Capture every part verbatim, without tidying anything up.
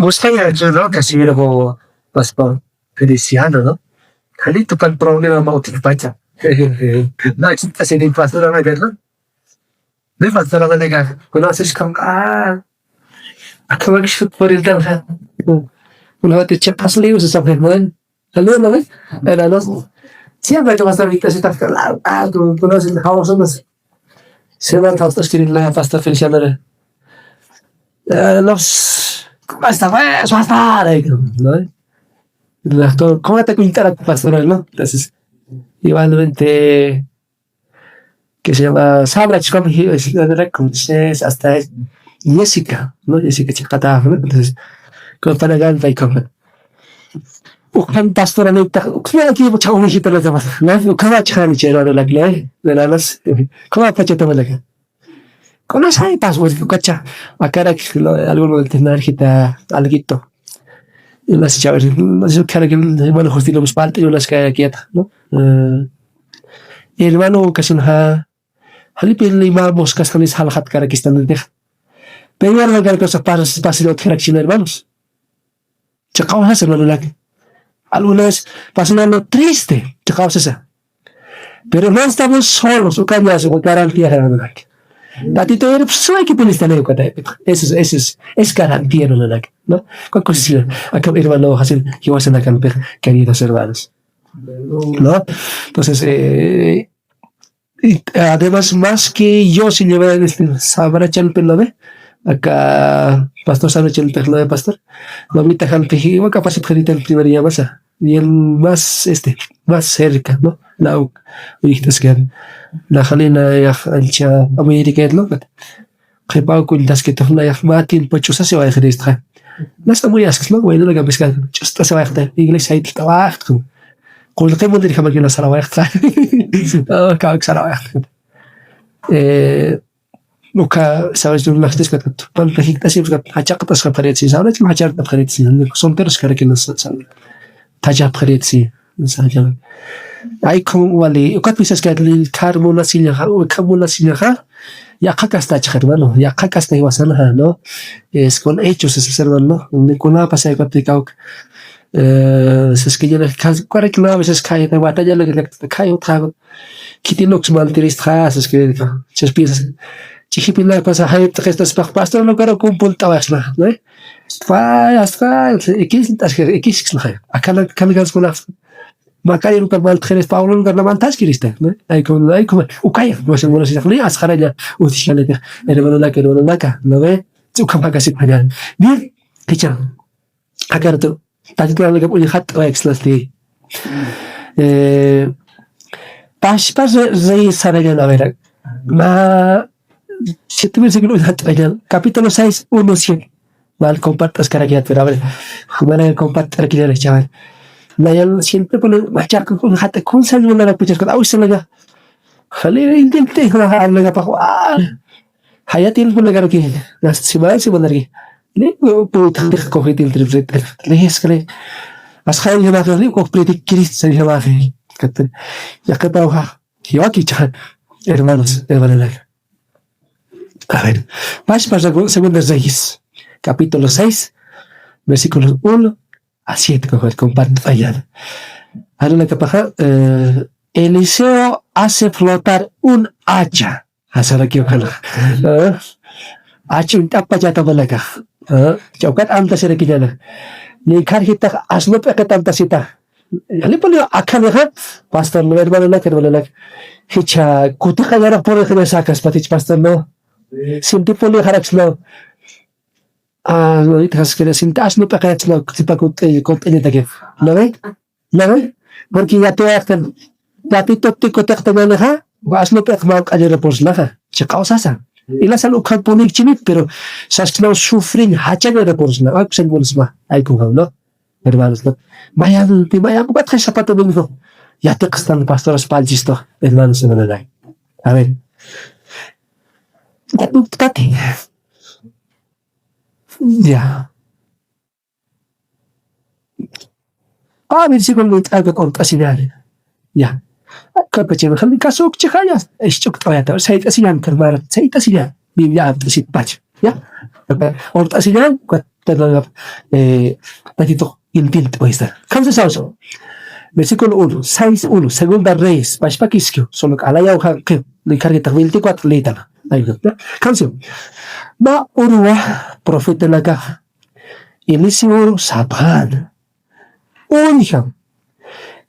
Pues, ¿no? Casi como pastor Feliciano, ¿no? Jalito pal problema mawt'pacha. No, chita se ni pastor a ver, ¿no? De pastor a ver, ¿no? Conoces con, ah, acaba que se por el tal, ¿no? Una vez te chepas libros, esa mujer, ¿no? Saludos, ¿no? Era los, siempre que vas a mi casa, estás, ah, tú conoces, ¿no? Se va a estar escribiendo la pastor Feliciano, ¿no? Eh, los, ¿cómo está? Pues, va a estar ahí, ¿no? Las to-, ¿cómo te cuentará tu pastor, no? Entonces, igualmente, que se llama Sabra Chicom, y es la de la Conces, hasta es Jessica, ¿no? Jessica Chicata, ¿no? Entonces, con Panaganta y con, ukan pastor, ¿no? Ukan aquí, mucha ovejita, ¿no? Ukan va a echar, ¿no? La clave, de la las, ¿cómo va a echar la clave? Kunasaypas wirkukacha, akarak, ¿no? Alguno del tener jita alguito. Unas chawir, no sé, karak, hermano Justino, pues, parte, unas karak yata, ¿no? Eh, hermano, casi una, jalipi lima, moscas, janis, jalajat, karak, están de deja. Pero ahora, karak, cosas para, para, si no, karak, sin hermanos. Chiqawsasa, hermanolaka. Alguna vez pasa una triste, chiqawsasa. Pero no estamos solos, ukañas, uka garantía, hermanolaka. Tatito, eres, pues, hay que poner esta ley, uka, eso es, eso es, es garantía, hermanolaka, ¿no? ¿Cuál cosa es? Acá, hermano, así, que va a ser la campeja, queridos hermanos. ¿No? Entonces, eh, Y además, más que yo, si lleva este, sabrá chan pelo, ¿ve? Acá, pastor sabrá chan pelo, ¿ve, pastor? Mamita, jan teji, va a capaz de el primer día más, ah. Y el más, este, más cerca, ¿no? La u-, uy, es que la janina, ya, ancha, América, ¿no? Qhipaw kulltaskitux nayax mä tiempo ch'usasiwayxiristxa. Nasa muyaskis, ¿no? Bueno, la campesca, ch'ustasiwayxta, iglesia, ahí está, baja. Qullqi mundirjamakiw sarawayxta. Kawk sarawayxta. Eh, uka, sabes, de unas tres, cuatro, pan, la gente así, pues, hachaqtas, pared, sí, sabes, hachaqtas, pared, sí, solteros, cara que no sa-, sabe. Tachapxaritsi, sañan. Ay, como wali, ukat pisaskayat lilkhar munasiñaxa, ukat munasiñaxa, yaqha kastachxa, hermano, yaqha kasta jiwasanxa, ¿no? Es con hechos, es, hermano, ¿no? Ni kuna pasay ukat pikawk. Eh, es que yo le, kas-, cuarenta y nueve veces cae, te guata, ya le, le, cae otra. Kitinuks mantiristxa, es que, chas piensas, chijipina pasa, hay, te gestas, pa-, pastor, no quiero cumplir, ¿no? Fay, hasta, ikis, hasta, ikis, ¿no? Acá, acá, acá, Macario, nunca mal, Jerez, Pablo, nunca la mantas, kirista, ¿no? Ay, como, ay, como, ukaya, no sé, bueno, si, ni, asxaraña, utishkanaka, hermanonaka, hermanonaka, ¿no ve? Uka makasipxaña. Bien, kicha. Acarto, tatitlanaka, uñjat, va, exlasti. Eh, Pashpa re-, rey sarañan, a ver, ma, siete versículo, uñjat, capítulo seis, uno, siete. Mal compartas, caraquear, pero a ver, jumana compartir, caraquear, chaval. Nayan siempre pone, machaka, con jata, con sal, una la puchas, con, au, se la, jale, intente, la, la, la, pa, ah. Jaya tiene una cara que, las semanas, semana que, le, pu-, pu-, coge, tiene, le, es que le, as, jale, ya va, le, coge, le, Cristo, ya va, ya que, ya que, ya que, hermanos, hermanas. A ver, vamos para Segu-, Segunda Reyes, capítulo seis, versículos uno a siete, por favor, comparto allá. Ahora la capaja, eh, Eliseo hace flotar un hacha. Asara que ojalá. Ah, hacha un tapa ya tapa la caja. Ah, chaucat anta será que ya la. Ni carjita, hazlo peca tanta cita. Yalipuni akanixa, pastor, no, hermano, no, hermano, no. Hicha, kutixa yara por el sakas, patich, pastor, no. Sintipuni jarax, no. Ah, no, y te has que sintas, no, peca, no, tipa, kut-, eh, kut-, eh, te que. ¿No ve? ¿No ve? Porque ya te hacen, ya te toque, te toque, te maneja, vas, no, peca, mal, cayera por la, ja. Chica, o sea, sa. Y la salud, kan, pone, chini, pero, sas, no, sufren, hacha, no, por la, ah, pues, en, pues, va, ahí, con, ¿no? Hermanos, ¿no? Vayan, te vayan, va a traer zapato de hijo. Ya te están pastores para el chisto, hermanos, en el aire. A ver. Ya, tú, tate. Ya. A ver, si con mi trago con casi nada. Ya. Kapa che, déjame caso, che, jaya. Es chuk, todavía, todavía, seita sinan, hermano, seita sinan. Biblia, sit pach. Ya. Orta sinan, Taytanakax, eh, tatitux intinti uystan. Kamsa sawsa. Versículo uno, seis uno, Segunda Reyes, pachpakiskiw, solo k'alayaw janqiw, likargitax veinticuatro liytana. Kamsiw. Mä uruwa profetanakax Eliseo sapxäna. Uñjam.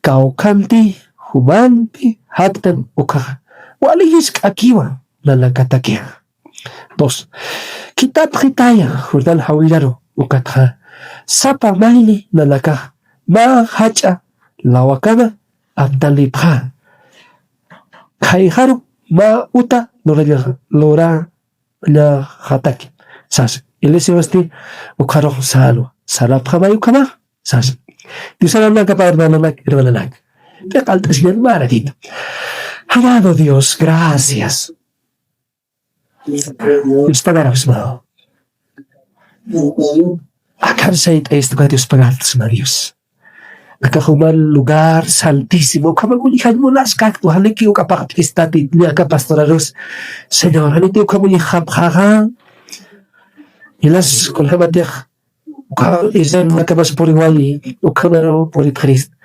Kawkhanti jumampi jaktan ukaxa. Wali jisk'akiwa nanakatakixa. Dos. Khitapxitaya Jordán jawiraru ukatxa. Sapa mayni nanakax mä jach'a lawakana aptanipxa. Khayjaru mä uta luraña, lurañaxataki. Sas. Eliseosti ukharux sänwa. Sarapxamay ukhamax. Sas. Dios sananakapax hermananak, hermananak. P'iqalt'asiñan mä ratito. Amado Dios, gracias. Dios pagarapxsma. Akan sayt'aystuka Dios pagarapxsma Dios. Aka juman lugar santísimo. Ukhamakuñjañ munaskaktu, janiki uka paqt'istati, ni aka pastorarus. Señor, janiti ukhamuñjapxaxa. Jilas kunjämatix Uka Israelnakamas puriwani, ukhamaru puripxirista.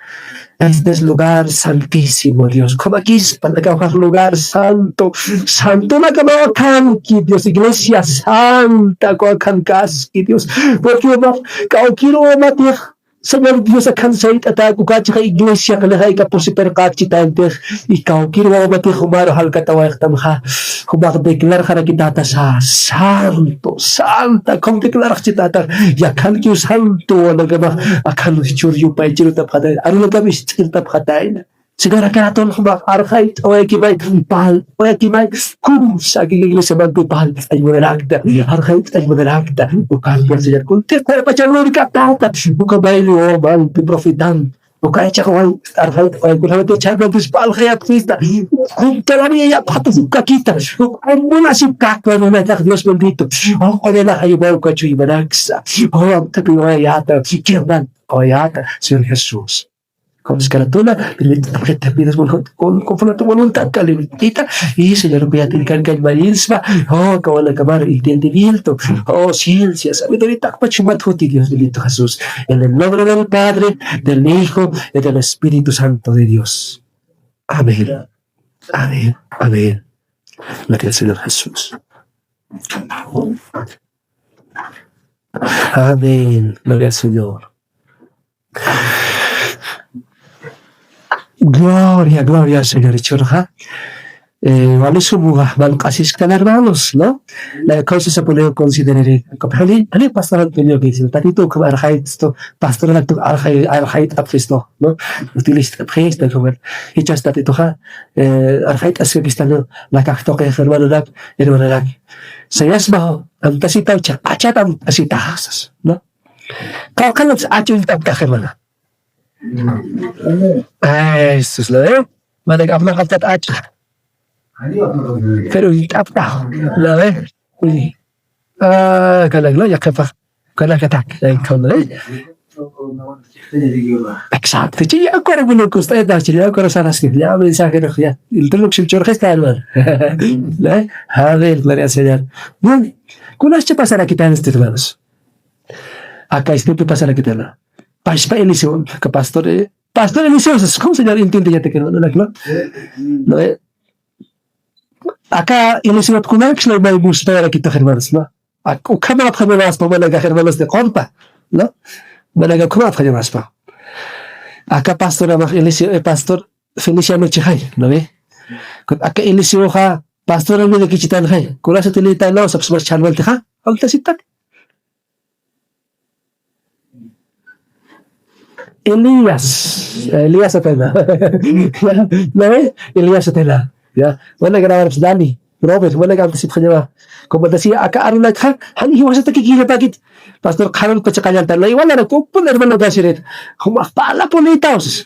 Este es lugar santísimo, Dios. Ukhamakispa, aka lugar santo. Santonakamaw akhanki, Dios. Iglesia santa, akhankaski, Dios. Porque umax, kawkïr umatix, Señor Dios, akhan sayt'atak, ukachixa iglesia, q'anaxa ika pusi pirqakichitantix. Y kawkïr wawmatix jumaru jalkatawayxtamxa, jumax declarxarakitata sa, santo, santa, ukham declarxchitata, y akhankiw santo, nanakamax, akhan chur yupaychirutapxatay, arunakam ist'irtapxatayna. Señor, aka ratun jumax arxayt'awayakimay, parlt'awayakimay, kumsa aka iglesiamantu parlt'añ munarakta, arxayt'añ munarakta, ukham Señor, kuntix taypachan lurkatata, uka mayni wawamantu profetan, Uka aychax way, arxayt'away, kunjamati chhaqnantis parlxayapxista. Kuntalamiyapxatas ukakita. Uka munasipkakta nanakax Dios bendito. Uka nanax ayumaw ukachuy manaksa. Uka amtapiwayata, kirnan, wayata, Señor Jesús. Entonces, karatuna, permítame que te pidas con, con, conforme a tu voluntad, Calebita. Y Señor, cuídate, que, que el marisma, oh, que van a acabar el entendimiento, oh, ciencia, sabiduría, Dios bendito Jesús. En el nombre del Padre, del Hijo y del Espíritu Santo de Dios. Amén. Amén. Amén. Gloria al Señor Jesús. Amén. Gloria al Señor. Gloria, gloria al Señor. Ichhürxa, eh, wali sumuxa manq'asisktan, hermanos, ¿no? La cosa se pone considerar. Jani, jani pastor Antonio que dice, tatito, ukham arxayt'astu, pastor Antonio arxay, arxayt'apxistu, ¿no? Utilizt'apxista, como, jichhas tatituxa, eh, arxayt'askakista, ¿no? La kajtoqi, hermano, la, hermana, la. Sayasma, amtasita, ucha, achat amtasita, ¿no? Qawqhanaksa ach'u illt'aptax, hermana. Eso es lo de. Mana apnaqaptat ach'a. Pero illt'aptax. ¿La ve? Uy. Ah, kanak, ¿no? Yaqhipax. Kanakatak. Exacto. Chi, ya, acuerdo, bueno, que usted, ya, chi, ya, acuerdo, sabes que ya, mensajero, ya. El tren que se chorja está, hermano. ¿La ve? A ver, gloria al Señor. Bueno, ¿cuál es que pasará aquí también, hermanos? Aka ist'impi pasaraki tayna. Pachpa Eliseo, aka pastor, eh, pastor Eliseo, es como señor entiende ya te quedó, ¿no? ¿No? Eh, aka Eliseo, kunankis lay may muspayarakitu, hermanos, ¿no? Ak-, ukhama apxañamaspa, manakax, hermanos, de qurpa, ¿no? Manakax ukhama apxañamaspa. Aka pastor amax Eliseo, eh, pastor Feliciano chixay, ¿no ve? Aka Eliseoxa, pastor, ¿no ve? Kichitanxay. Kunasa tilita, no, sapsmas chhalwaltixa, amtasitak. Elías, Elías Atena. ¿No ve? Elías Atena. Ya. Bueno, grabar, Dani, Robert, bueno, que antes se llama. Como decía, aka arunakxa, jani jiwasataki killapakit. Pastor, qharun pachaqallanta, la igual era, como un hermano de Asiret. Como, para la polita, o sea.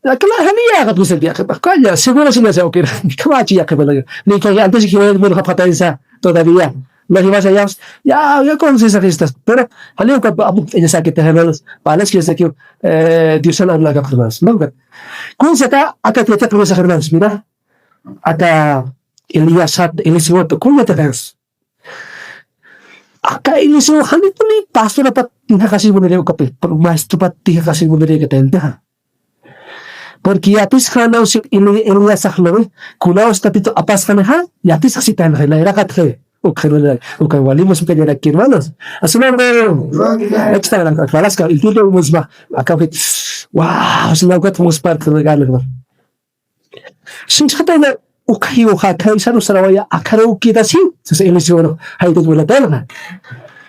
Aka la jani ya, pues, ya, kaya, seguro si no se ocurre. Kamachi ya, que bueno. Ni que antes que bueno, japataisa todavía. No, si vas allá, ya, ya conoces a Jesús. Pero, jani, ella sabe que te hermanos, para que se que, eh, Dios sana la capaz, ¿no? Kun se acá, acá te te conoces, hermanos, mira. Aka Elías, Eliseo, kun ya te ves. Aka Eliseo janipuni pastorapatix tijaqasimuniri ukapi, maestropat tijaqasimuniri katayna. Porque yatisxanaw si Eli-, Eliasax nawi, kunaw tatitux apasxanixa, yatisxasitayna, nayraqatxa. Ukxanwa, ukan walimus ukañaraki, hermanos. Asunambe. Extra, falaska, el tiempo musma. Acá, wow, es una cosa muy parte de ganar. Sinchxatayna, ukhayiw, akhaw saru sarawaya, akharuw quedasiw. Entonces, Eliseo, ¿no? Jaytut wilatayna.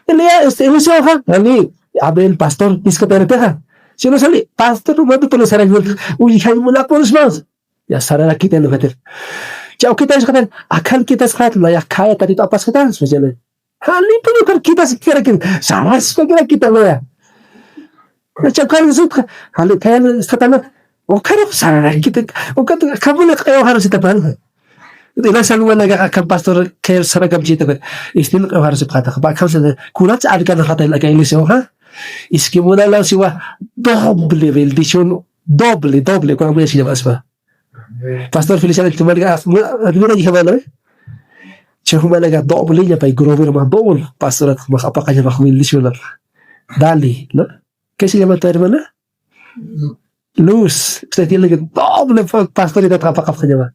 Elia, este, Eliseo, ja, ali, Abel, pastor, iskatayna teja. Si no sali, pastor, no mando por los arreglos. Uy, jay mula por los más. Ya sararakitayna ukatir. Chawkitayna ukatir, akhan kitasxat, laya khaya tatitux apaskatan, suyale. Janipuni ukhar kitasxarakit, saraspakirakitayna. Chawkar sutxa, jali khaya iskatana, ukhar sararakit, ukat, akhamuna q'iw jarusitapana. Ila salwanaka akhan pastor, khaya sarakamchita, istin q'iw jarusipxata, akhamsa, kunats arkanxatayna aka Eliseoxa. Iskimuna law siwa, doble bendición, doble, doble, kuna muy así llamaspa. Pastor Feliciano, tu madre, ah, mira, mira, hija mala, ¿eh? Che, humana, doble, ya, pay, grobero, más doble. Pastora, más apaqaña, más humilde, ¿no? Dali, ¿no? ¿Qué se llama tu hermana? Luz. Usted tiene que doble, pa-, pastor, y te atrapa, atrapa, atrapa.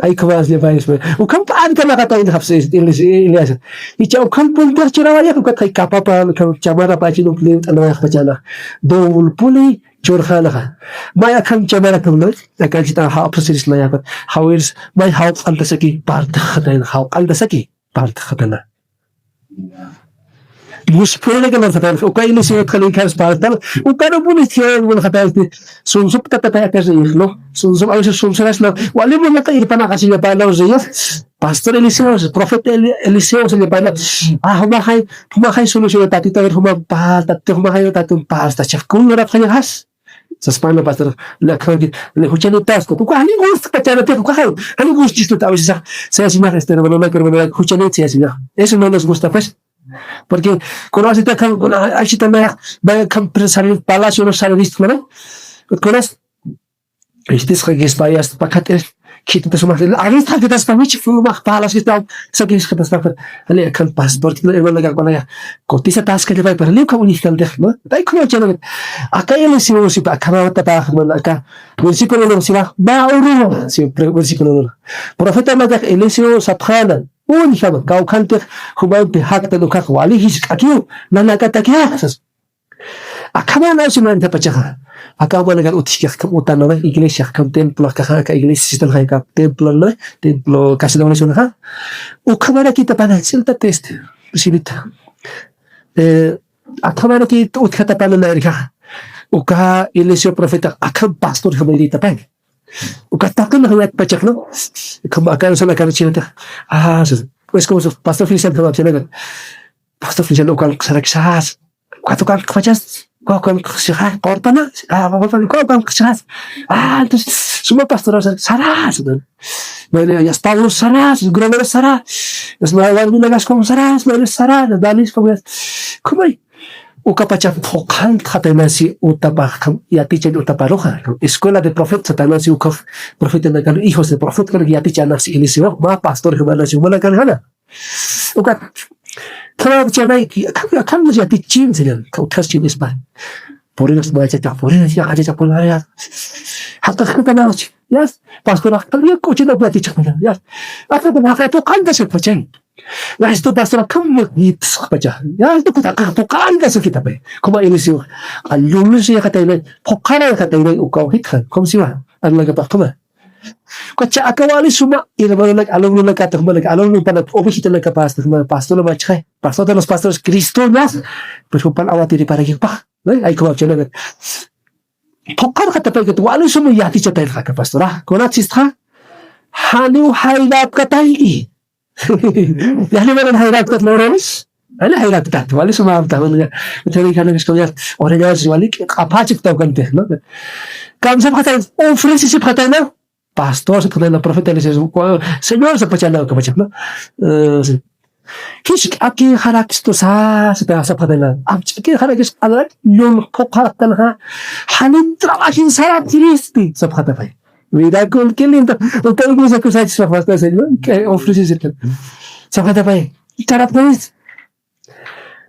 Ay, ¿cómo vas, ya, pay, es, ukham pa, anka, la, kata, en, hapsi, en, en, en, y cha, ukham, pun, pa, chura, vaya, ukat, ay, kapa, pa, ukham, chamara, pa, chino, pli, ana, ya, pa, chana. Doble, puli, churxanaxa. May akhan chamarakamna, akanchita ja apsusiris nayapat. Jawirs, may jawq'antasaki, partxatayna, jawq'antasaki, partxatayna. Muspurina que lanzatan, uka Eliseo utjani kars partan, uka no pulis que un jatan, sunsup tatata akas, ¿no? Sunsup, a veces sunsuras, ¿no? Wali muna ka irpana kasi ya para los reyes. Pastor Eliseo, profeta Eli-, Eliseo, se le para. Ah, humajay, humajay solución tatita, humajay, humajay tatun pasta, chef, kun rap has. Saspana pastor, la khanki, le huchani tasku. Uka jani gustpachana, uka jani, jani gustchistu, a veces, se hace más, este, hermano, hermano, huchani se hace más. Eso no nos gusta, pues. Porque, con la cita, con la cita, me, me, salir palacio, no salir, ¿no? Con las, este, es que es para allá, para acá, es, que te sumas, a ver, está, que estás para mí, chico, más para las que están, esa que es que está, ale, acá, pastor, que no, hermano, que con allá, cotiza, tas, que le va, pero le, como dice, ¿no? Ay, como ya, no, acá, ya le sigo, si, acá, no, ta, ta, bueno, acá, versículo, no, si va, va, uno, si, pero, versículo, uno. Profeta, no, Eliseo, sapxana, uñjama, kawkhantix, jumampi, jaktan, ukax, wali, jisk'akiw, nanakatakiw, sas. Akhaman awsinantapachaxa. Aka umanakan utjkax kham utanana, iglesiax kham templox kaxa, aka iglesia sistan jay ka templo na, templo casi la oración ja. Ukhamarakitapana, silta test, silita. Eh, akhamarakit utjatapana na irja. Uka Eliseo profeta, akham pastor jamaritapana. Uka taqin jayat pachak, ¿no? Como acá no son acá chinata. Ah, sí. Pues como su pastor Feliciano, ¿no? Pastor Feliciano, ukan sarakisas. Cuatro kan kachas, cuatro kan kachas, corpana, ah, cuatro kan kachas. Ah, entonces, suma pastora, saras, ¿no? Bueno, ya está, los saras, grano saras. Es la, la, la, las con saras, la, saras, la, dalis, como es. ¿Cómo hay? Uka pacha phuqhan Satanasi utapax, yatichani utaparuxa. Escuela de profetas Satanasi uka profeta nakan, hijos de profeta kan yatichani Eliseo, ma pastor jumana, jumana kan jana. Uka, kama chanay, kama, kama yatichim, señor, kama utjaschinispa. Purinas machacha, purinas ya, ya, ya, purinas ya. Hasta que no, ya, pastor, hasta que no, ya. Hasta que no, hasta que no, hasta que no, hasta que no, Nastu pastora kama yitsapacha. Ya, nastu kutaka phuqhanta sukitapay. Kuma Eliseo. Alumno si yakatayna, phuqhara yakatayna ukaw hitxan. Kum siwa, anlaka paqtuma. Kucha aka wali suma, hermano nak, alumno nak, ata juma nak, alumno pana, ovejita nak, pastor, juma, pastor machxay. Pastor de los pastores, Cristo nas, pues jupan awatiri para que pa. ¿No? Ay, como chela. Phuqhara katapay kat, wali suma yatichatay aka pastora. Kuna chistxa, janiw jaylapkatay. Yaqli mana jayrapktat lawranis. Wali jayrapktat, wali suma apta, wali ya. Entonces, ya no es que ya, ahora ya es wali, q'apachik tawkante, ¿no? Kamsapxatay, ofrecesipxatay, ¿no? Pastor, sapxatay, la profeta, le dice, Señor, sapxatay, ¿no? Eh, sí. Jisk'aki jarakistu sas, sapxatay, ¿no? Jisk'aki jarakistu, a la, yun, phuqharaptan, ja. Jalin trabajin sarakiristi, sapxatapay. Mira con qué lindo. Uka iglesia kusachis sapxatapay, Señor, que ofreces el. Sapxatapay. Itarapnis.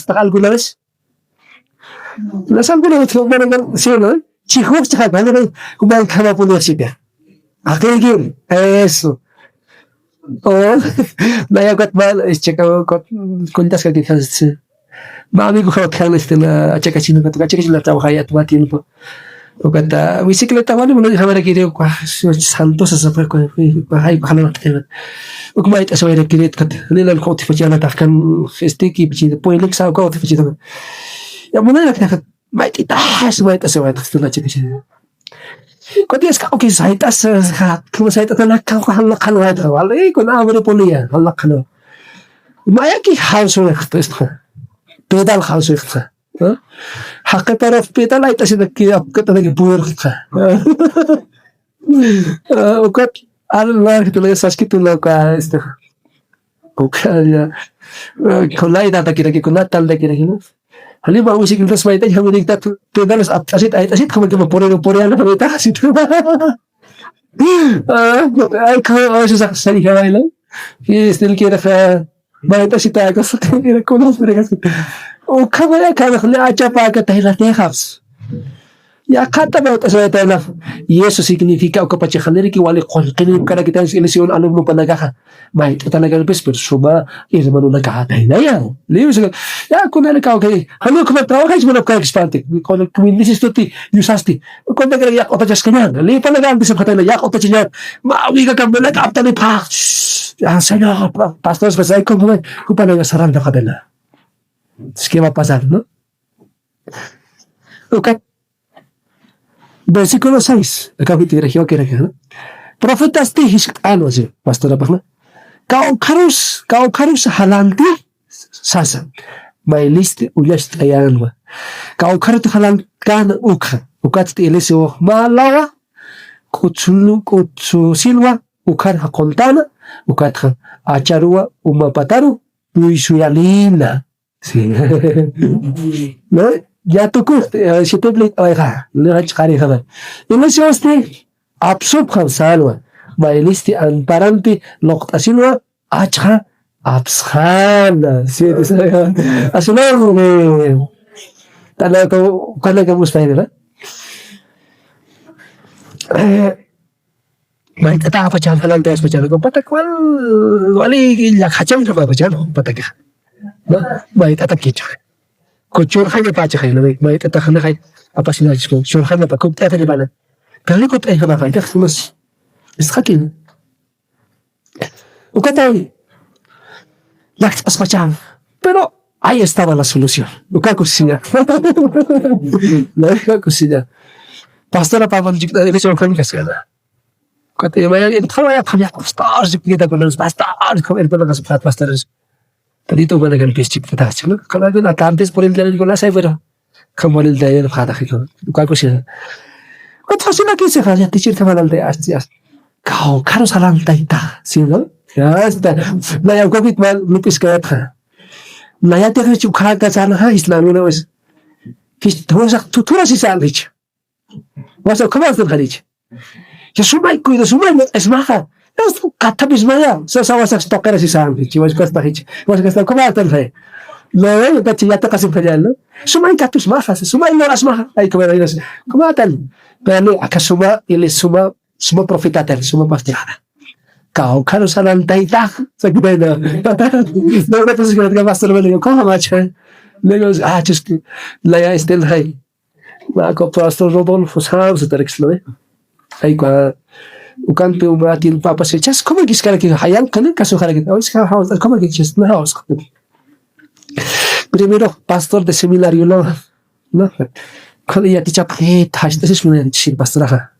hasta alguna vez. Las alguna vez, bueno, bueno, sí, ¿no? Chijos, chijos, ¿vale? Como el cama por la chica. Aquel que, eso. Oh, naya kat mal, es chica, kat, cuentas que quizás, sí. Ma amigo, ja, ja, este, la, achakachina, kat, achakachina trabaja ya todo tiempo. Ukata bicicleta wali, bueno, déjame ver aquí, digo, cua-, santos, esa fue, cua-, cua-, cua-, ay, ojalá no te quede. Ukma, ay, esa va a ir aquí, kat, ni la, el coche, pues, ya la tascan, este, que, pues, pues, el, que sa-, coche, pues, ya, bueno, ya, ya, mayt'ita, mayt'ita, mayt'ita, mayt'ita, mayt'ita. Kutis kawkis sayt'as, ja, como sayt'ata, na, ka, ja, na, ka, na, wali, con hambre ponía, ja, na, ka, na. Mayaki, ja, su, ja, pedal, ja, su, ja. ¿No? Jaqipara pedal, ay, tasi, na, ki, ap, ka, na, ki, poder, ja. Ah, ukat, al, na, ki, tula, saski, tula, ka, este. Ukat, ya. Ah, con la edad, aquí, aquí, con la tal, aquí, aquí, ¿no? Jani ma bicicletas mayt'añ, jani mayt'añ, pedales apt'asit, ayt'asit, como que me pone, no pone, no pone, taxasit. Ah, ay, como a veces sali, ja, baila. Y este, el que era, ja, mayt'asit, ay, cosa, era con los fregas. O, como ya, cada, le achapa, que te la dejas. Ya, kata, pero te se va a tener. Y eso significa, uka pachaxa, niriki wali, cualquier cara que tengas, él es un alumno para la caja. Mayt'atanakax, pues, pero suma hermanonakaxa taynayan. Liwis, ya, kunanakaw kay, jani ukhamat trabajaychi, mana ukhamat espante. Cuando tú me dices, tú, ti, yusasti. Cuando que ya, otra chascañan. Lipanakax, dice, patayna, ya, otra chiñan. Ma, uiga, cambio, la, aptani, pa. Ya, señor, pa-, pastores, pues, ay, como, jupanakax saranta, patayna. Es que va a pasar, ¿no? Ok. Versículo seis. Acá fui tirajio que era, ¿no? Profetasti jiskt'anwa, sí, pastora, ¿no? Kawkharus, kawkharus jalanti sasa. Maylisti ullacht'ayanwa. Kawkharut jalantkän ukxa. Ukatsti iglesia malawa. K'utsun, k'utsusilwa. Ukhar jaquntana. Ukatxa acharuwa umapataru. Puysuyalina. Sí. ¿No? Ya tuku, eh, si te plit, oiga, le va a echar, hija. Y no se hoste, apsup, salwa. Maylisti, amparanti, loqtasilwa, achha, apsxana. Sí, así no, tala, como, cuando que gusta, ¿verdad? Eh, Mayt'ata apachan, jalantayaspacha, patak wal, wali llakjachan, patak, ¿no? Mayt'ata kichu. Kuchurjañapacha, ¿no? Mayt'ata janaxay, apasinachis, kuchurjañapa, kupt'ayata, ¿no? Kali kupt'ay, janaxay, ¿no? Istxakin. Ukatay, llakch'aspachan. Pero ahí estaba la solución. Uka kusiña. La uka kusiña. Pastora Pablo, yo, yo, yo, yo, yo, yo, yo, Cuando yo vaya, entonces vaya, vaya, pastor, si quiere con los pastores, con el, con los pastores. Tadito, bueno, que el pies chiquito, ¿no? Cuando hay una tarde es por el día, con la saibero. Como el día, el jada, ¿no? Cualquier cosa. Cuando así la que se falla, te chirte mal al de, así, así. Kao, caro salan, taita, ¿sí, no? Ya está. No, ya, COVID mal, no pesca, no, ya te has hecho caca, sana, ha, isla, una vez. Kis, tú vas a, tú, tú vas a salir. Wasa, ¿cómo vas a salir? Ya sumay, cuido, sumay, no, es maja. Es un cata misma ya. Sa, sa, wasa, tocar así, sa, chiwas, cuesta, hichi. Wasa, cuesta, ¿cómo vas a salir? No, no, no, ya te casi fallando. Sumay, cata, es maja, sumay, no, es maja. Ay, ¿cómo vas a salir? ¿Cómo vas a salir? Pero no, acá suma, él es suma, suma profeta, tal, suma pastor. Kao, caro, salan, taita. Sa, que bueno. No, no, pues, que me diga, pastor, bueno, yo, ¿cómo, macho? Le digo, ah, es que, la ya está en high. Mä ko pastor Rodolfo Sanz, tarik sloe. Ay, kwa, ukan pe umatin papa se chas, ¿cómo que es cara que hayan, con el caso cara que, oh, es que, ¿cómo que chas? No, primero, pastor de seminario, ¿no? ¿No? Con ella te chapa, eh, tash, tash, es una chis pastor, ajá.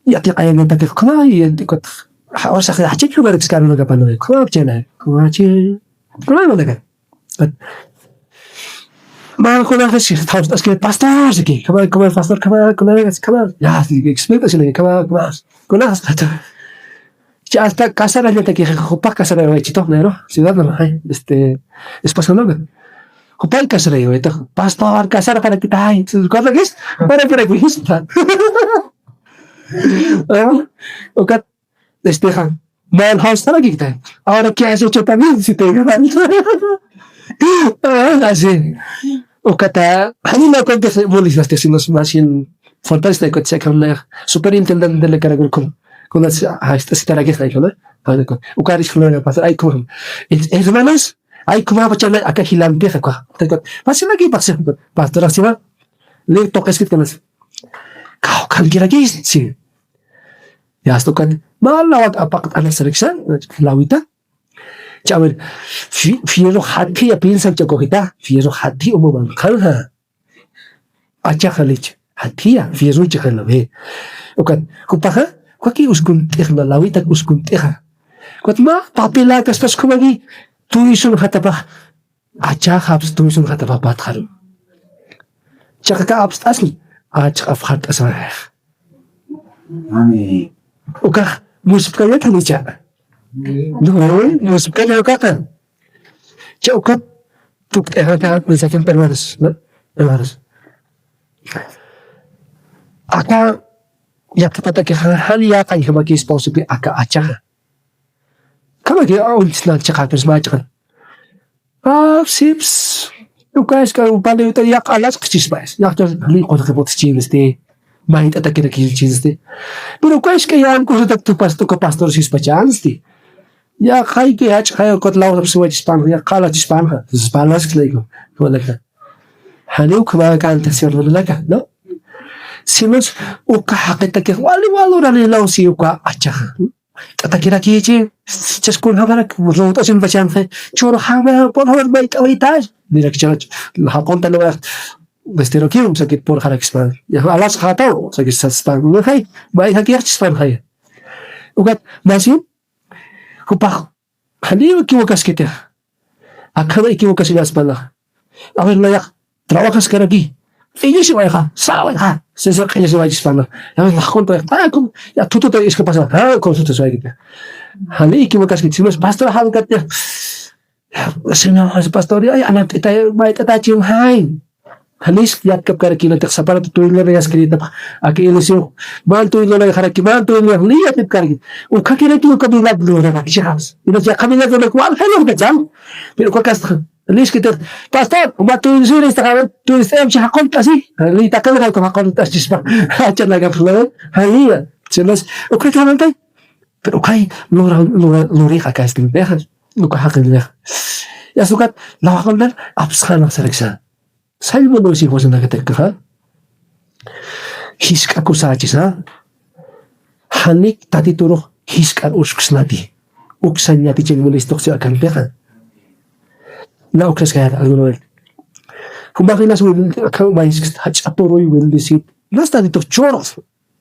Ya te caen en ataque, ¿cómo? Y el, o sea, ¿a qué lugar es caro, no, capaz, no? ¿Cómo, chela? ¿Cómo, che? ¿Cómo, no, de acá? Mä, kuna, si, es que pastor, si, que, come, come, pastor, come, kuna, si, come. Ya, si, explica, si, come, come, kuna, hasta, ya, hasta casar, ya te que, jupa casar, ya, chito, ¿no? Ciudad, ¿no? Ay, este, es pastor, ¿no? Jupa casar, ya, pastor, casar, para que, ay, ¿cuándo es? Para, para que, ¿ah? Okat, este, ja, mal house, ¿para qué está? Ahora, ¿qué has hecho también? Si te ganan. Ah, así. Ukata, a mí no creo que se molesta, este, sino más bien, fortaleza de coche, que una superintendente de la cara con, con las, ah, esta, esta, aquí está, ¿no? Ah, de acuerdo. Ukaris, con la pasar, ay, como, es, hermanos, ay, como va a echarle acá, gigante, acá. Pasa aquí, pasa, pastor, así va. Le toca escribir con eso. Kao, cualquiera que es, sí. Ya, esto con, mal, la, apak, a la selección, la agüita. Chawel, fi-, fierro jati ya piensa que cogita, fierro jati umu banjanja. Achaja leche, jati ya, fierro chajala ve. Ukat, kupaja, kwaki uskun tejna, lawita uskun teja. Kwat ma, papela kastas kumagi, tu isun jatapa, achaja, pues, tu isun jatapa patjaru. Chaka ka apstasli, achaja apstasli. Amén. Ukax, musipkayat janicha. No, musipkayat ukaxa. Cha ukat, tukt'axa, mensaje, hermanos, ¿no? Hermanos. Aka, ya te pata que jan, ya kan, que es posible, aka, achaja. Kama que, ah, un chisna, chaja, pues, ma, chaja. Ah, sips. Ukax, ka, upale, uta, yaq alas, chispas. Yaq, ya, li, cosa que pot chinste. Main, ata, kira, kira, chinste. Pero ukax, ka, ya, cosa, ta, tu, pas, tu, ka, pastor, sispachanste. Ya, jay, que, hach, jay, kot, law, siwa, chispan, ya, kala, chispan, ja. Chispan, las, que le digo. Como la, ja. Jani, uka, ma, canta, señor, la, la, ¿no? Sinos, uka, jaqita, que, wali, wali, ora, le, law, si, uka, achaja. T'atakirakichi, chaskunjamarak, ruwt'asimpachanxa, churjama, por favor, mayt'awaytax. Mira que churach, jaqunta lugar, vestirokiw, saki por jarakispan. Ya, alas jataw, saki saspan. Uka jay, may jaki yaqchispan jay. Ukat, masin, jupax, janiw equivocaskitix. Akhama equivocacionaspana. A ver, nayax, trabajas karaki. Q'illisiwayxa, sawayxa. Sisa q'illisiwaychispana. A ver, laqkunta, ah, como, ya, tututa, es que pasa, ah, consulta suwaykita. Jani equivocaskit, si no es pastor, jalkatña. Señor, pastor, ya, ya, anapt'ita, mayt'atachim, jay. Janis, yatkap karaki, no te sapara tu tuyo, no, ya, escrita, pa. Aquí, ilusión. Man tuyo, no, ya, jaraki, man tuyo, no, ya, ni, ya, te karaki. Uka kira tu, uka milagro, no, ya, ya, ya, milagro, no, cuál, jay, no, ya, pero uka kasta. Liskitix, pastor, uma tuynisiri, ista, a ver, tuynis em, si jaqunta, si. Li, takal, jaqunta, chispa. Acha, naga, flor, jali, ya. Si no es, uka, jaqunta. Pero uka, lura, lura, luri, jaka, este, deja. Uka, jaqin, deja. Ya, sukat, la, jaqunta, apsxana, sereksa. Salmo nueve cinco, ¿no? Jisk'a kusachisa, janik Tatiturux jisk'ar usksnati, uksañati chinmuni istuqsi akampixa. Na uksaskayat alguna vez. Jumax inas win, aka umayskst, jach'a turuy windisit. Nas Tatitux churus.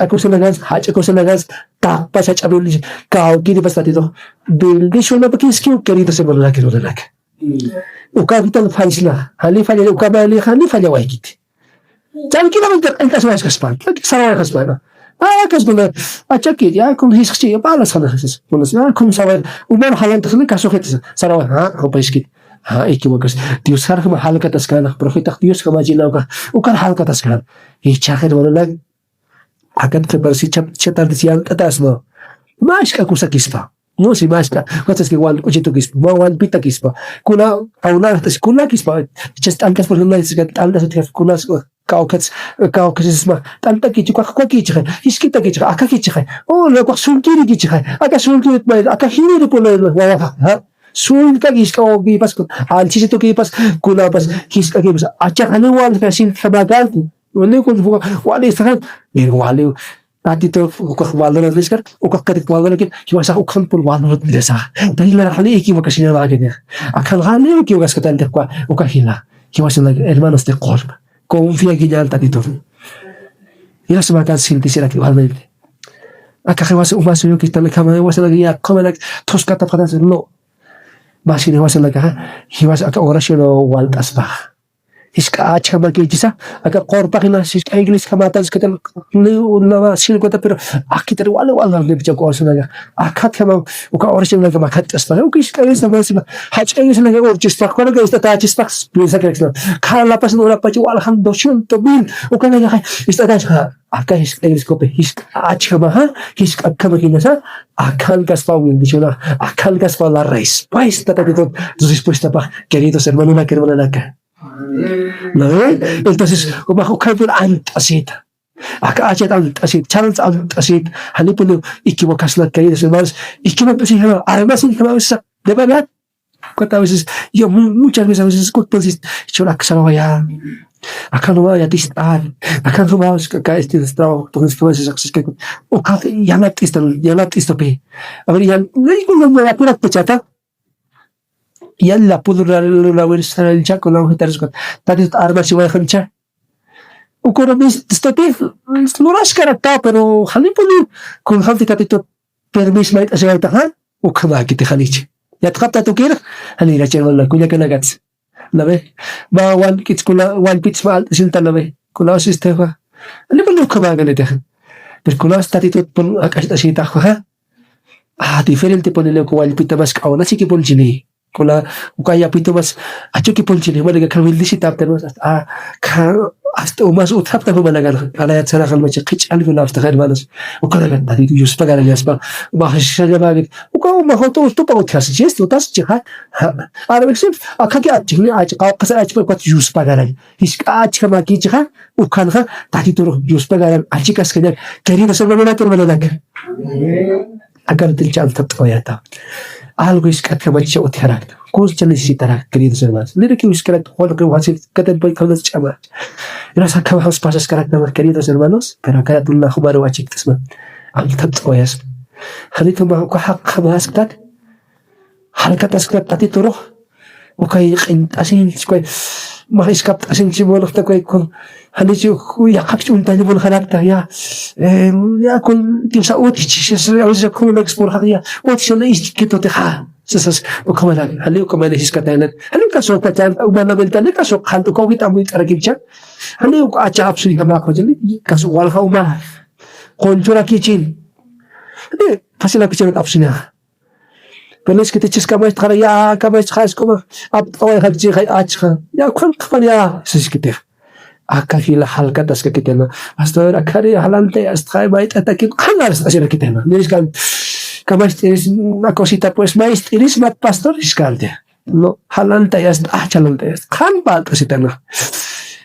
Jisk'a kusanakas, jach'a kusanakas, taqpa jach'a bendición. Kawkiripas Tatitux bendicionapakiskiw, queridos hermanos, hermanas. Uka vital fallisna, jani falla, uka mali, jani falla waykiti. Tranquilamente, q'ankaswayasqaspa, sarawayasqaspa. Ah, kaspa, achaki, ya, kun jisqchi, ya, palas, jana, jisqchi, kun, ya, kun saway, umar jalantas, ni caso gente, saraway, ah, jupayskit. Ah, equivocas. Dios jarjama jalkataskan, profeta Dios jama jina uka, ukar jalkataskan. Ichaqa hermanonak, akat qhiparsi chap, chatardis yant'atasma. Mask'a kusakispa. No, si mask'a. Kutas que wan, uchitukispa, ma wan pitakispa. Kuna, kauna, kunakispa. Chas tantas por una, tantas, kunas, kawkats, kawkasisma. Tantakichi, kwak, kwakichi, jiskitakichi, akakichi. Oh, la kwak sunkirikichi. Aka sunkiri, aka hiriri por la, ha? Sullkakichkawkipas, alchisitukïpas, kunapas, jisk'akïpas, achaqaniw walja, sillkamakanti. Waliw kun, wali istaxan, waliw. Tatito, ukax valorar niskan, ukax katik valorar kin, jiwasax ukaxan pun valorar niskan. Tatito, jani equivocasiñamakini. Akhan jani equivocaskatantix uka, uka jila. Jiwasanak, hermanos, de colma. Confiakiñan Tatito. Jiwasamakan sintisiraki, igualmente. Akax jiwasa, umasuyuki, talakama, jiwasanak, ya, qamanak, thuskatapxatas, no. Masini jiwasanakaxa, jiwas aka oración walt'aspaxa. Jisk'a achkhamakïchisa, aka qurpaxina, jisk'a iglesia jamatanskatal, lï, lama, sirkota, pero akitar wali, wali, nipicha oracionaka. Akhat jama, uka oracionaka makhatt'aspaxa, uka jisk'a iglesia masima, jach'a iglesianaka urchispaxa, kunaka ist'atächispaxa, piensa creksna. Kha La Paz, no, La Paz, wal jan doscientos mil, ukanaka, ist'atächispaxa. Aka jisk'a iglesiakupi, jisk'a achkhamaxa, jisk'a akhamakïnasa, akhan kaspa bendicionax, akhan kaspa la respuesta, Tatito, respuestapax, queridos hermanonak, hermananaka. ¿No ve? Entonces, umax ukhampun ant'asita. Aka achat ant'asita, chans ant'asita. Janipuniw equivocasna, queridos hermanos. Equivocasna, además, de verdad, cuántas veces, yo mu-, muchas veces, a veces, cuántas veces, churaq sarawaya. Acá no vaya a tistar. Acá no vamos a caer este trabajo. Entonces, ¿qué vas a hacer? O ya no tistar, ya no tistar, pe. A ver, ya, no hay como me apurar pechata. Yan lapudu lawirsa, lawirsa, lawirsa, lawirsa. Tatis armasiwayxancha. Ukuru mis, stati, luraskaraktwa, pero janipuni, kunjamti Tatito permiso mayt'asiwaytaxa, ukhamäkiti janichi. Yatxapta tukir, janirachirwan kullakanakats. ¿No ve? Mä walkits kuna, walpits mä alt'asinta, ¿no ve? Kunawas istaxa. Janipuni ukhamäkanitaxa. Pero kunawas Tatitut pun ak'acht'asitaxa. Ah, diferente ponele uka wallpita mas k'awanasikipunchini. Kuna uka yapitu mas achukipunchini, mana kan bendecitaptan mas, ah, kan hasta umas utjapta jumanakan, alayat sarajan machi qhich'alkuna hasta hermanos. Ukanakan Tatitu yuspagarañaspa, umaxashañamagit, uka umaxutu ustupa utjasi, chis tutas chixa. A veces akaki achikni, ach, qawqasa achpa ukat yuspagarañ. Jisk'a achkha makichixa, ukanxa, Tatitur yuspagaran achikaskañak, queridos hermanonak, hermanonak. Akan tilcha alta t'oyata. Algo jisk'at kamachicha utjarakta. Kuncha necesitarak, queridos hermanos. Niraki jisk'arak, Juan que fácil, katan pay kaunas chama. Iras akama pasaskarakta, queridos hermanos. Pero akatun la jumaru achiktasma. Alta t'oyas. Janitu ma uka jaq jamasktak. Jalkataskta Tatituru, ukay q'int'asinchi, ukay, mä iskapt'asinchi, munxta ukay, kun, janichi, yaqhak ch'untaña munxarakta, ya, eh, ya, kun, Diosa utjichis, a veces kun, expor, ya, utjisuna iskitutixa, sasas, ukamana, jani ukamana jiskatayanan, jani kaso, kachan, umanamenta, ni kaso, qhan, uka, ukit, amuyt'arakicha, jani uka, acha, apsuñjama, jani kaso, walja, uma, qunchurakichin, jani, fácil, apsuña. Pero es que te chis kamachtxara, ya, kamachtxara, es como, ap, away, hapchi, hay, achxa. Ya, kwan, kwan, ya, es que te. Aka jila jalkataskakitayna. Hasta ahora, akari, jalante, hasta, hay, mayt'ataki, qhanar, hasta, así, kitayna. Niriskan, kamacht'iris, una cosita, pues, maest'iris, mat pastor, iskante. No, jalante, hasta, ah, jalante, hasta. Qhan, mat, así, tayna.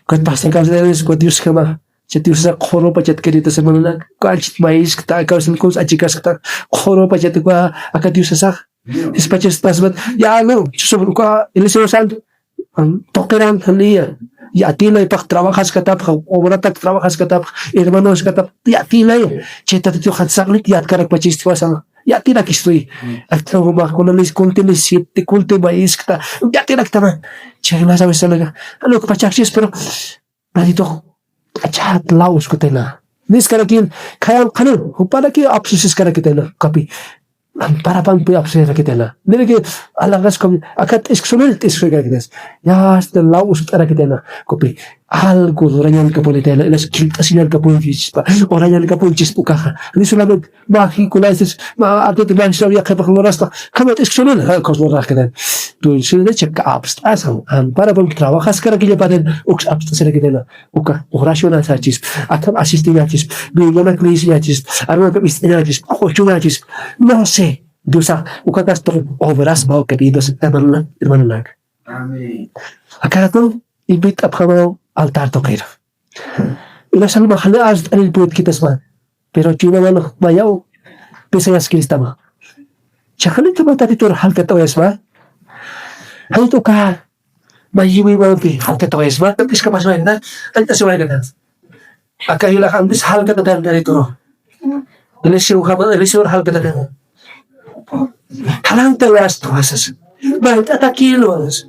Kwan, pastor, kamacht'iris, kwan, Dios, kama. Chay Diosasax qhurupachat, queridos hermanonak, uka anchhit mayiskta, aka usan kuns achikaskta, qhurupachat uka aka Diosasax. Ispachas tasmat, ya, no, chusuman uka Eliseo Santo, am, tuqiran, janiya, yatila, ipax trabajaskatapxa, obratak trabajaskatapxa, hermanoskatapxa, yatila, chay Tatitux jatsaxlik, yatkarakpachistwa san, yatirakistwi. Akta jumax, kuna lis, kunti lis, siete, kunti mayiskta, yatiraktama. Chay las a veces, jani ukpachakchis, pero, Tatitux k'achat law uskutayna. Niskarakin, khayan qhanin, jupanaki apsusiskarakitayna, ukapi. Amparapampi apsusiskarakitayna. Niraki, alagas kami, akat t'isksuni, t'isksuykarakitayna. Ya, hasta law uskut'arakitayna, ukapi. Algo lurañankapunitayna, inas kint'asiñankapunchispa, urañankapunchispa ukaxa. Ni solamente, Maji, kuna dices, ma, arte te man sabía que por lorasta, kama es que son, ha, cos lorasta. Tú, si le echa apstas, ampara por trabajas, cara que ya paden, ux apstas, que tiene, uka, oraciones achis, atam asistir achis, Biblia na crisis achis, arma que viste achis, ocho achis, no sé, Dios a, uka gasto obras, bao, queridos, hermano, hermano. Amén. Acá tú, invita a Pablo altar toquero. Ila salma jani ast'anil puytkitasma. Pero chuymaman mayaw pisayaskiristama. Chajanitama Tatitur jalkatawayasma. Janit uka mayiwimampi jalkatawayasma. Iskapasmayna, allt'asiwaynana. Aka jila jantis jalkatatan Tatituru. Eliseo jama, Eliseo jalkatatan. Jalantawayasta wasas. Mayt'atakilu wasas.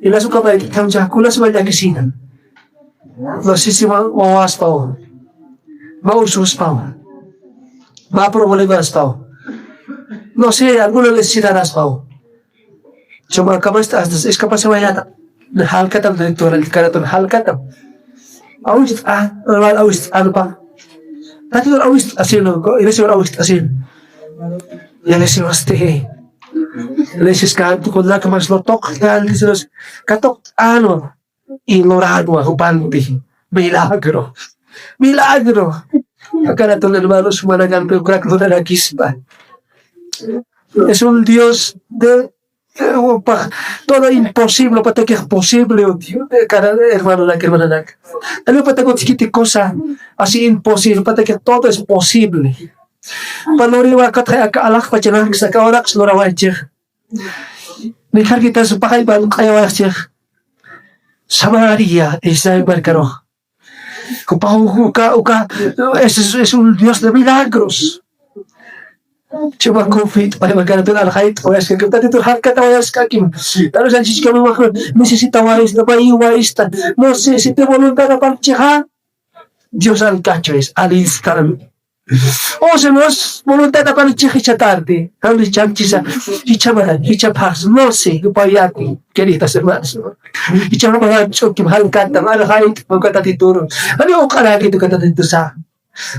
Inas uka mayt'atam jakulas mayt'akisinan. No sé si va, va, va, va. Va ususpaw. Va problemaspaw. No sé, alguna necesidadaspaw. Chuma, ¿cómo estás? Es capaz se vaya. Jalkatam, director, el carácter, jalkatam. Awist'a, normal, awist'a, alpa. Tati awist'a, así, ¿no? Y le se awist'a, así. Ya le se vaste. Le se escanto con la que más lo toca, ya le se los, katok, ah, no. Y lorado a Jupanti. Milagro. Milagro. Acá la ton hermanos, Maragan, pero crack, no era quispa. Es un Dios de, eh, pa-, todo imposible, para que es posible, oh Dios, eh, cara, hermano, la que hermana, la que. Algo para que chiquiti cosa así imposible, para que todo es posible. Para no arriba, acá, acá, alaj, pa, chalaj, acá, ahora, que se lo va a echar. Ni jarquita su paja y van, calla, va a echar. Samaria, Israel, barcaro. Uka, uka, uka, es, es, es un Dios de milagros. Chuma confit, para imaginar la gente, o es que Tatitur jalkatawayaskäkim. Tal vez anchis que me imagino, necesita waista, va y waista. No sé si te voluntad para chejar. Dios al cacho es, al instante. O sea, no es voluntad para chejar esta tarde. Tal vez chanchisa, y chamara, y chapas, no sé, que para allá, queridas hermanas. Y chamara, choque, jalkata, mal, jalkata, Tatituru. Ani o cara que tu canta de tu sa.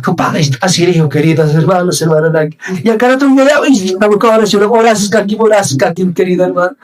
Jupax ist'asiriw, queridos hermanos, hermananak. Yaqha rato ñayaw ist'amuka oración, orasiskaki, orasiskaki, querido hermano.